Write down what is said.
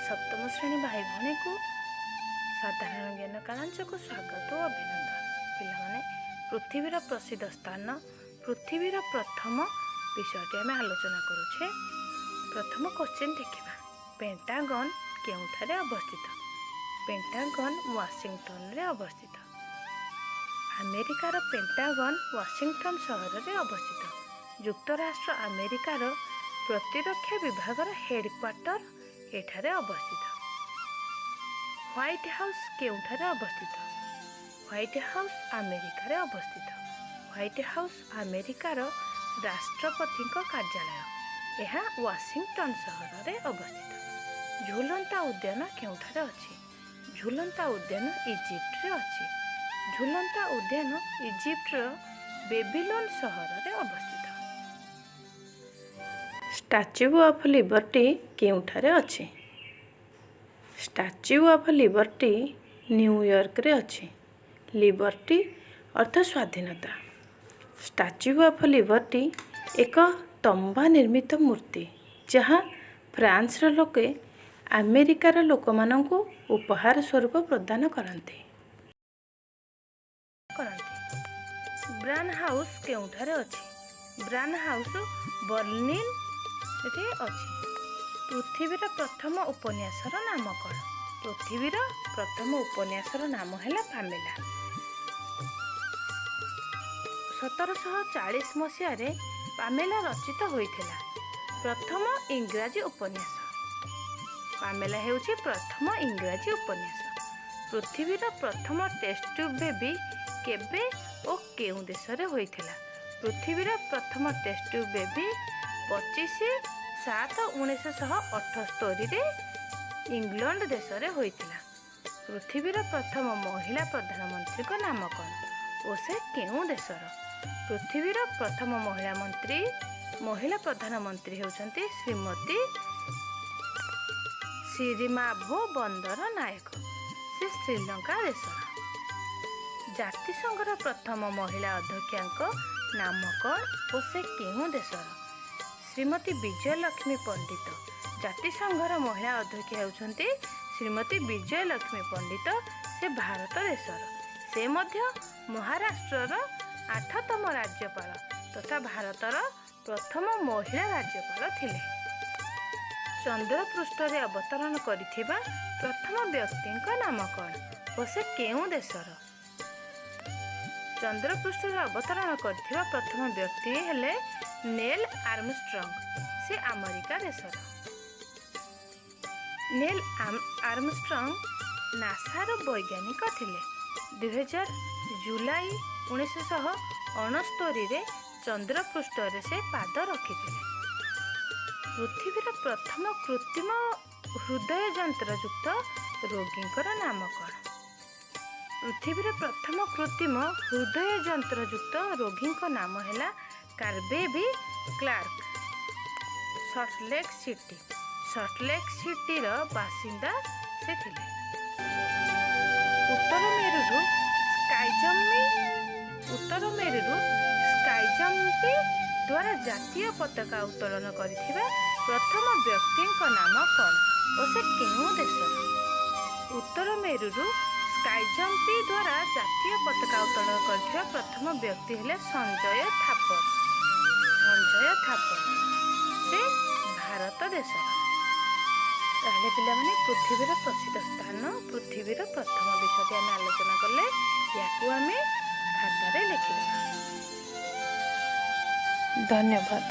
ସପ୍ତମ ଶ୍ରେଣୀ ଭାଇ ଭଉଣୀକୁ ସାଧାରଣ ଜ୍ଞାନ କାଳାଞ୍ଚକୁ ସ୍ୱାଗତ ଓ ଅଭିନନ୍ଦନ। ପିଲାମାନେ, ପୃଥିବୀର ପ୍ରସିଦ୍ଧ ସ୍ଥାନ, ପୃଥିବୀର ପ୍ରଥମ ବିଷୟଟି ଆମେ ଆଲୋଚନା କରୁଛେ। ପ୍ରଥମ କ୍ୱେଶ୍ଚିନ୍ ଦେଖିବା, ପେଣ୍ଟାଗନ୍ କେଉଁଠାରେ ଅବସ୍ଥିତ? ପେଣ୍ଟାଗନ୍ ୱାଶିଂଟନରେ ଅବସ୍ଥିତ। ଆମେରିକାର ପେଣ୍ଟାଗନ୍ ୱାଶିଂଟନ ସହରରେ ଅବସ୍ଥିତ। ଯୁକ୍ତରାଷ୍ଟ୍ର ଆମେରିକାର ପ୍ରତିରକ୍ଷା ବିଭାଗର ହେଡ଼କ୍ୱାର୍ଟର ଏଠାରେ ଅବସ୍ଥିତ। ହ୍ୱାଇଟ୍ ହାଉସ୍ କେଉଁଠାରେ ଅବସ୍ଥିତ? ହ୍ୱାଇଟ୍ ହାଉସ୍ ଆମେରିକାରେ ଅବସ୍ଥିତ। ହ୍ୱାଇଟ୍ ହାଉସ୍ ଆମେରିକାର ରାଷ୍ଟ୍ରପତିଙ୍କ କାର୍ଯ୍ୟାଳୟ। ଏହା ୱାଶିଂଟନ ସହରରେ ଅବସ୍ଥିତ। ଝୁଲନ୍ତା ଉଦ୍ୟାନ କେଉଁଠାରେ ଅଛି? ଝୁଲନ୍ତା ଉଦ୍ୟାନ ଇଜିପ୍ଟରେ ଅଛି। ଝୁଲନ୍ତା ଉଦ୍ୟାନ ଇଜିପ୍ଟର ବେବିଲୋନ ସହରରେ ଅବସ୍ଥିତ। ଷ୍ଟାଚ୍ୟୁ ଅଫ୍ ଲିବର୍ଟି କେଉଁଠାରେ ଅଛି? ଷ୍ଟାଚ୍ୟୁ ଅଫ୍ ଲିବର୍ଟି ନ୍ୟୁୟର୍କରେ ଅଛି। ଲିବର୍ଟି ଅର୍ଥ ସ୍ୱାଧୀନତା। ଷ୍ଟାଚ୍ୟୁ ଅଫ୍ ଲିବର୍ଟି ଏକ ତମ୍ବା ନିର୍ମିତ ମୂର୍ତ୍ତି, ଯାହା ଫ୍ରାନ୍ସର ଲୋକେ ଆମେରିକାର ଲୋକମାନଙ୍କୁ ଉପହାର ସ୍ୱରୂପ ପ୍ରଦାନ କରନ୍ତି। ବ୍ରାନ୍ ହାଉସ୍ କେଉଁଠାରେ ଅଛି? ବ୍ରାନ୍ ହାଉସ୍ ବର୍ଲିନରେ ଅଛି। ପୃଥିବୀର ପ୍ରଥମ ଉପନ୍ୟାସର ନାମ କ'ଣ? ପୃଥିବୀର ପ୍ରଥମ ଉପନ୍ୟାସର ନାମ ହେଲା ପାମେଲା। 1740 ମସିହାରେ ପାମେଲା ରଚିତ ହୋଇଥିଲା। ପ୍ରଥମ ଇଂରାଜୀ ଉପନ୍ୟାସ। ପାମେଲା ହେଉଛି ପ୍ରଥମ ଇଂରାଜୀ ଉପନ୍ୟାସ। ପୃଥିବୀର ପ୍ରଥମ ଟେଷ୍ଟ ଟ୍ୟୁବ୍ ବେବି କେବେ ଓ କେଉଁ ଦେଶରେ ହୋଇଥିଲା? ପୃଥିବୀର ପ୍ରଥମ ଟେଷ୍ଟ ଟ୍ୟୁବ୍ ବେବି 25/7/1978ରେ ଇଂଲଣ୍ଡ ଦେଶରେ ହୋଇଥିଲା। ପୃଥିବୀର ପ୍ରଥମ ମହିଳା ପ୍ରଧାନମନ୍ତ୍ରୀଙ୍କ ନାମ କ'ଣ ଓ ସେ କେଉଁ ଦେଶର? ପୃଥିବୀର ପ୍ରଥମ ମହିଳା ପ୍ରଧାନମନ୍ତ୍ରୀ ହେଉଛନ୍ତି ଶ୍ରୀମତୀ ସିରିମାଭୋ ବନ୍ଦର ନାୟକ। ସେ ଶ୍ରୀଲଙ୍କା ଦେଶର। ଜାତିସଂଘର ପ୍ରଥମ ମହିଳା ଅଧ୍ୟକ୍ଷାଙ୍କ ନାମ କ'ଣ ଓ ସେ କେଉଁ ଦେଶର? ଶ୍ରୀମତୀ ବିଜୟଲକ୍ଷ୍ମୀ ପଣ୍ଡିତ। ଜାତିସଂଘର ମହିଳା ଅଧ୍ୟକ୍ଷା ହେଉଛନ୍ତି ଶ୍ରୀମତୀ ବିଜୟଲକ୍ଷ୍ମୀ ପଣ୍ଡିତ। ସେ ଭାରତ ଦେଶର। ସେ ମଧ୍ୟ ମହାରାଷ୍ଟ୍ରର 8ତମ ରାଜ୍ୟପାଳ ତଥା ଭାରତର ପ୍ରଥମ ମହିଳା ରାଜ୍ୟପାଳ ଥିଲେ। ଚନ୍ଦ୍ରପୃଷ୍ଠରେ ଅବତରଣ କରିଥିବା ପ୍ରଥମ ବ୍ୟକ୍ତିଙ୍କ ନାମ କ'ଣ ଓ ସେ କେଉଁ ଦେଶର? ଚନ୍ଦ୍ରପୃଷ୍ଠରେ ଅବତରଣ କରିଥିବା ପ୍ରଥମ ବ୍ୟକ୍ତି ହେଲେ ନେଲ୍ ଆର୍ମଷ୍ଟ୍ରଙ୍ଗ। ସେ ଆମେରିକା ଦେଶର। ନେଲ୍ ଆର୍ମଷ୍ଟ୍ରଙ୍ଗ ନାସାର ବୈଜ୍ଞାନିକ ଥିଲେ। 2000 ଜୁଲାଇ 1969ରେ ଚନ୍ଦ୍ରପୃଷ୍ଠରେ ସେ ପାଦ ରଖିଥିଲେ। ପୃଥିବୀର ପ୍ରଥମ କୃତ୍ରିମ ହୃଦୟ ଯନ୍ତ୍ରଯୁକ୍ତ ରୋଗୀଙ୍କର ନାମ କ'ଣ? ପୃଥିବୀର ପ୍ରଥମ କୃତ୍ରିମ ହୃଦୟ ଯନ୍ତ୍ରଯୁକ୍ତ ରୋଗୀଙ୍କ ନାମ ହେଲା କାର୍ବେବି କ୍ଲାର୍କ। ସଲ୍ଟଲେକ୍ ସିଟି, ସଲ୍ଟଲେକ୍ ସିଟିର ବାସିନ୍ଦା ସେ ଥିଲେ। ଉତ୍ତର ମେରୁରୁ ସ୍କାଇଜମ୍ପି ଉତ୍ତର ମେରୁରୁ ସ୍କାଇଜମ୍ପି ଦ୍ୱାରା ଜାତୀୟ ପତାକା ଉତ୍ତୋଳନ କରିଥିବା ପ୍ରଥମ ବ୍ୟକ୍ତିଙ୍କ ନାମ କ'ଣ ଓ ସେ କେଉଁ ଦେଶର? ଉତ୍ତର ମେରୁରୁ ସ୍କାଇଜମ୍ପି ଦ୍ୱାରା ଜାତୀୟ ପତାକା ଉତ୍ତୋଳନ କରିଥିବା ପ୍ରଥମ ବ୍ୟକ୍ତି ହେଲେ ସଞ୍ଜୟ ଥାପର। ସଞ୍ଜୟ ଥାପର, ସେ ଭାରତ ଦେଶର। ତାହେଲେ ପିଲାମାନେ, ପୃଥିବୀର ପ୍ରସିଦ୍ଧ ସ୍ଥାନ, ପୃଥିବୀର ପ୍ରଥମ ବିଷୟଟି ଆମେ ଆଲୋଚନା କଲେ। ୟାକୁ ଆମେ ଖାତାରେ ଲେଖିଦେବା। ଧନ୍ୟବାଦ।